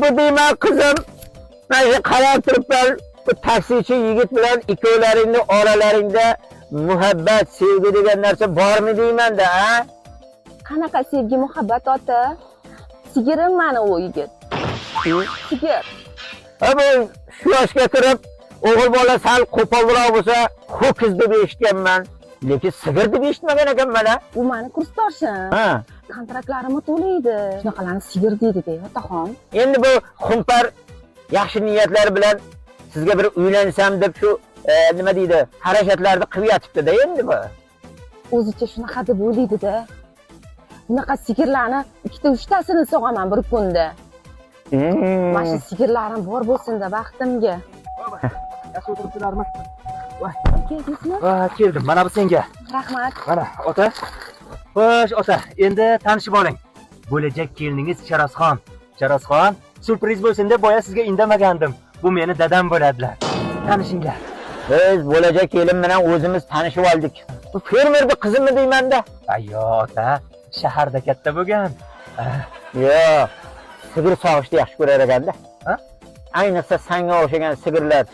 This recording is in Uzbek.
Bu deyman qizim, mana shu qarab turibman, bu taksichi yigit bilan ikkovlaringni oralaringda muhabbat, sevgi degan narsa bormi deyman-da, a? Qanaqa sevgi, muhabbat, ota? Sigirim mani u yigit. Sigir. Ha, bu shu yoshga kirib o'g'il bola sal qo'polroq bo'lsa, ho'kiz deb eshitganman. Lekin sigir deb eshitmagan ekanman, a. U mani kursdoshim. Ha. Kontraktlarimni to'laydi. Shunaqalarni sigir deydi-da, otaxon. Endi bu xumpar yaxshi niyatlar bilan sizga bir uylansam deb shu nima deydi, harakatlarni qilib yotibdi-da endi bu. O'zicha shunaqa deb o'ylaydi-da. Bunaqa sigirlarni ikkita uchtasini sog'aman bir kunda. Mana shu sigirlarim bor bo'lsin-da baxtimga. Yaxshi o'tiribsizlarmi? Keldingizmi? Va, keldim. Mana bu senga. Rahmat. Mana, ota. Xo'sh, ota, endi tanishib oling. Bo'lajak keliningiz Sharosxon. Sharosxon, syurpriz bo'lsin deb boya sizga indamagandim. Bu meni dadam bo'ladilar. Tanishinglar. Biz bo'lajak kelin bilan o'zimiz tanishib oldik. Bu fermerni qizimi deyman-da. Ayyo, ota, shaharda katta bo'lgan. Yo'q, sigir sog'ishni yaxshi ko'rar ekanda. Ha? Ayniqsa sanga o'xshagan sigirlar.